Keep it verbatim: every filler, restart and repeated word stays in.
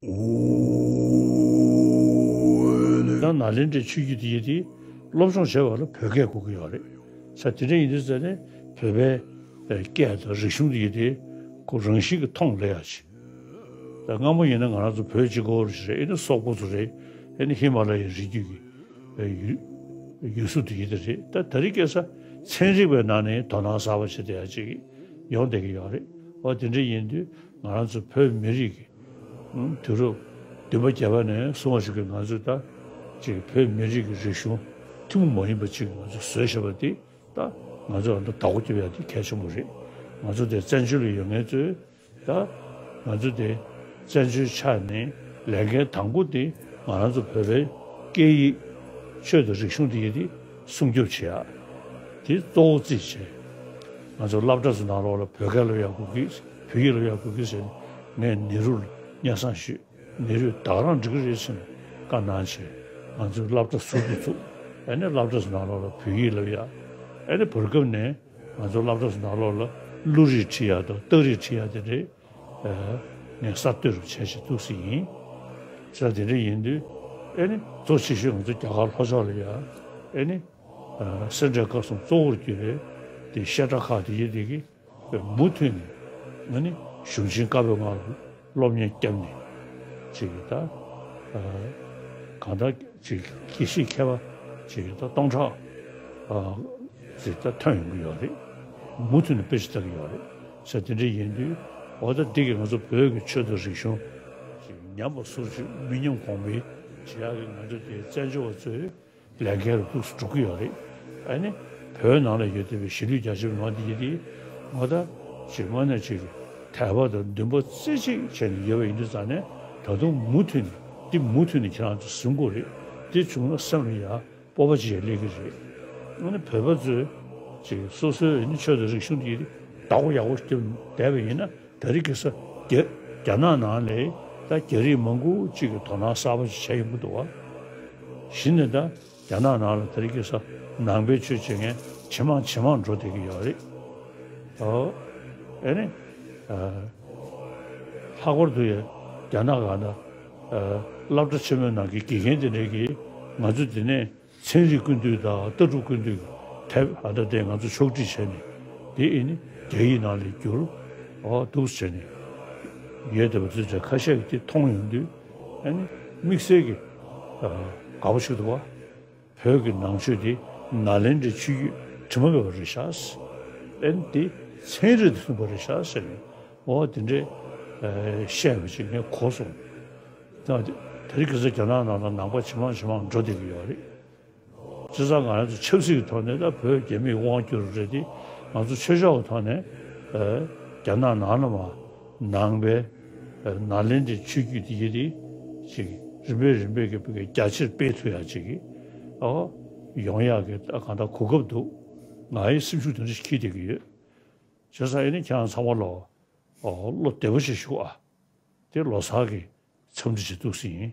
ད་ནཱ་ལེནྡྲའི་ཆོས་བརྒྱུད་དེ་ཡི་དེ་སློབ་སྦྱོང་བྱེད་པ་ལ་བོད་སྐད་དགོས་ཀྱི་ཡོད་རེད། ས་དེ་འདྲ་ཡིན་དུས་ཙང་ནས་བོད་པའི་སྐད་དང་རིག་གཞུང་དེ་ཡི་དེ་ཁོ་རང་བཞིན་གྱིས་མཐོང་སླེབས་ཡག་ཅིག་ད་སྔ་མོ་ཡིན་ན་ང་རང་ཚོ་བོད་གཅིག་པོ་རེད། ཨེ་ནི་སོག་པོ་ཚོ་རེད། ཨེ་ནི་ཧི་མ་ལ་ཡའི་རི་རྒྱུད་ཀྱི་ཡུལ་ཡུལ་སྲོལ་དེ་ཡིན་དེ་རེད། ད་དེ་རིང་ཁ་སང་ཚན་རིག་པའི་ནང་ནས་དོ་སྣང་གསར་པ་བྱེད་བསྡད་ཡག་ཅིག་ཡོང་བསྡད་ཀྱི་ཡོད་རེད། འོ་དེ་འདྲ་ཡིན་དུས་ང་རང་ཚོ་བོད་མི་རིགས་ཀྱི་ཨུམ་དུས་རབས་བདུན་པ་བརྒྱད་པ་ནས་བཟུང་བ་ཞིག་གིས་ང་ཚོས་ད་ཅིག་བོད་མི་རིགས་ཀྱི་རིག་གཞུང་ཐུན་མོང་མ་ཡིན་པ་ཅིག་ང་ཚོས་བཟོས་བཞག་པ་འདི་ད་ང་ཚོས་ཨ་ནི་བདག་པོ་རྒྱབ་ཡག་འདི་གལ་ཆེན་པོ་རེད། ང་ཚོ་དེ་བཙན་བྱོལ་ལ་ཡོད་མཁན་ཚོས་ད་ང་ཚོ་དེ་བཙན་བྱོལ་ཆགས་ནས་ལས་འགན་དང་པོ་དེ་ང་རང་ཚོ་བོད་པའི་སྐད་ཡིག་ཆོས་དང་རིག་གཞུང་དེ་ཡིན་དེ་སྲུང་སྐྱོབ་བྱེད་ཡག་དེ་གཙོ་བོ་རྩིས་བྱས། ང་ཚོ་སློབ་གྲྭ་ཚོ་ནང་ལོགས་ལ་བོད་སྐད་སློབ་ཡག་དགོས་ཀྱི། བོད་ཡིག་སློབ་ཡག་དགོས་ཀྱི་ཟེར་ནས་ངས་ནེ་རུ་ལ་སྙན་སེང་ཞུས། ནེ་རུས་ད་ག་རང་འགྲིག་གི་རེད་ཟེར་ནས་བཀའ་གནང་བྱས། ང་ཚོའི་སློབ་གྲྭ་ཟུར་དུ་བཙུགས། ཨ་ནི་སློབ་གྲྭ་ཚོ་ནང་ལོགས་ལ་བོད་ཡིག་སློབ་ཡག་ཨ་ནི་བར་སྐབས་ནས་ང་ཚོ་སློབ་གྲྭ་ཚོ་ནང་ལོགས་ལ་གླུ་རིགས་ཁྲིད་ཡག་དང་རྟགས་རིགས་ཁྲིད་ཡག་དེ་འདྲའི་ངས་གསར་གཏོད་རུ་བྱས་བྱས་འདུག་སེ་ཡིན། ས་དེ་འདྲ་ཡིན་དུས་ཨེ་ནི་གཙོ་ཆེ་ཤོས་ང་ཚོ་རྒྱ་གར་ལྷོ་ཕྱོགས་ལ་ཡ་ཨེ་ནི་སེ་འབྲས་དཀར་གསུམ་གཙོ་བོར་གྱུར་པའི་དེ་བཤད་གྲྭ་ཁག་དེ་ཡི་དེ་གི་མུ་མཐུད་ནས་ཨེ་ནི་གཞུང་ཆེན་བཀའ་པོད་ལྔ་ལ་སློབ་གཉེར་བརྒྱབ་ནས་ཅིག་ད་གང་ལྟར་ཅིག་དགེ་བཤེས་མཁས་པ་ཅིག་ད་སྟོང་ཕྲག་ཅིག་ད་ཐོན་ཡོང་གི་ཡོད་རེད། མུ་མཐུད་ནས་དཔེ་ཆ་ལྟ་གི་ཡོད་རེད། ས་དེ་འདྲ་ཡིན་དུས་འོ་ད་འདི་གི་ང་ཚོ་བོད་ཀྱི་ཆོས་དང་རིག་གཞུང་ཅིག་ཉམས་པ་སོར་ཆུད་མི་ཉམས་གོང་འཕེལ་བྱེད་ཡག་གི་ང་ཚོ་དེ་བཙན་བྱོལ་བ་ཚོའི་ལས་འགན་རུ་འདུག་སེ་འགྲོ་གི་ཡོད་རེད། ཨ་ནི་བོད་ནང་ལ་ཡོད་བསྡད་པའི་གཞིས་ལུས་རྒྱ་ཆེ་མི་མང་འདི་ཡིན་དེ་ང་ད་ཅིག་དངོས་གནས་ཅིག་དད་པ་དང་འདུན་པ་རྩེ་གཅིག་བྱས་ནས་ཡོད་པ་ཡིན་དུས་ཙང་ནས་ད་དུང་མུ་མཐུད་ནས་འདི་མུ་མཐུད་ནས་ཁྱེད་རང་ཚོ་ཟིན་དགོས་རེད། འདི་བྱུང་ན་སེམས་ལ་ཡ་སྤོབས་པ་ཅིག་ཡང་སླེབས་ཀྱི་རེད། ཨ་ནི་བོད་པ་ཚོས་ཅིག་སོ་སོའི་ཨ་ནི་ཆོས་དང་རིག་གཞུང་འདི་བདག་པོ་ཡག་པོ་རྒྱབ་བསྡད་པ་ཡིན་ན་ད་རེས་ཁ་སང་རྒྱ་རྒྱ་ནག་ནང་ལ་ད་རྒྱ་རིགས་མང་པོ་ཅིག་གིས་དོ་སྣང་གསར་པ་ཞིག་བྱས་ཡོང་གི་འདུག་བ། གཞི་ནས་ད་རྒྱ་ནག་ནང་ལ་ད་རེས་ཁ་སང་ནང་པའི་ཆོས་བྱེད་མཁན་ཇེ་མང་ཇེ་མང་འགྲོ་བསྡད་ཀྱི་ཡོད་རེད། ཨོ། ཨེ་ནི། ཨ། ལྷག་པར་དུ་ཡ་རྒྱ་ནག་ག་ད། ཨ། སློབ་གྲྭ་ཆེན་མོའི་ནང་གི་དགེ་རྒན་དེ་འདྲས་ཀྱིས་ང་ཚོ་འདི་ནས་ཚན་རིག་ཀུན་བཏུས་དང་ལྟ་གྲུབ་ཀུན་བཏུས་ཀྱི་དེབ་ཨ་ད་དེ་ང་ཚོ་ཕྱོགས་སྒྲིག་བྱས་ནས་དེ་ཨེ་ནི་རྒྱ་ཡིག་ནང་ལ་བསྒྱུར། ཨོ་འདུག་སེ་བྱས་ནས་ཡོད་བསྡད་པ་ཚོས་ཁ་ཤས་ཀྱིས་དེ་མཐོང་ཡོང་དུས་ཨེ་ནི་དམིགས་བསལ་གྱི་ཨ་དགའ་པོ་ཞིག་འདུག་བ། བོད་ཀྱི་ནང་ཆོས་འདི་ནཱ་ལེནྡྲའི་ཆོས་བརྒྱུད་དྲི་མ་མེད་པ་རེད་ཤག་ཨེ་ནི་འདི་ཚན་རིག་དང་མཐུན་པ་རེད་ཤག་ཟེར་ནས་འོ་དེ་འདྲའི་ཨ་བཤད་པ་ཅིག་ངས་གོ་སོང་། ད་དེ་རིང་ཁ་སང་རྒྱ་ནག་ནང་ལ་ནང་པ་ཇེ་མང་ཇེ་མང་འགྲོ་བསྡད་ཀྱི་ཡོད་རེད། བྱས་ཙང་ང་རང་ཚོ་ཆབ་སྲིད་ཀྱི་ཐོག་ནས་ད་བོད་རྒྱ་མིས་དབང་བསྒྱུར་རེད་དེ་ང་ཚོ་ཆོས་ཕྱོགས་ཀྱི་ཐོག་ནས་ཨ་རྒྱ་ནག་ནང་ལ་མ་ནང་པའི་ནཱ་ལེནྡྲའི་ཆོས་བརྒྱུད་འདི་ཡི་རིགས་ཅིག་རིམ་པས་རིམ་པས་ཀྱི་རྒྱ་ཆེར་སྤེལ་ཐུབ་ཡག་ཅིག་གི་ཨོ་ཡོང་ཡག་གི་ཨ་གང་ལྟར་གོ་སྐབས་འདུག་ང་ཡི་སེམས་ཤུགས་དེ་འདྲ་ཞིག་འཁྱེར་བསྡད་ཀྱི་ཡོད། བྱས་ཙང་ཨེ་ནི་ཁྱེད་རང་ཚང་མ་ལོ་ཨོ་བློ་བདེ་པོ་ཞིག་བཞུགས་ཨ། དེ་ལོ་གསར་གྱི་འཚམས་འདྲི་ཞིག་འདུག་སེ་ཡིན།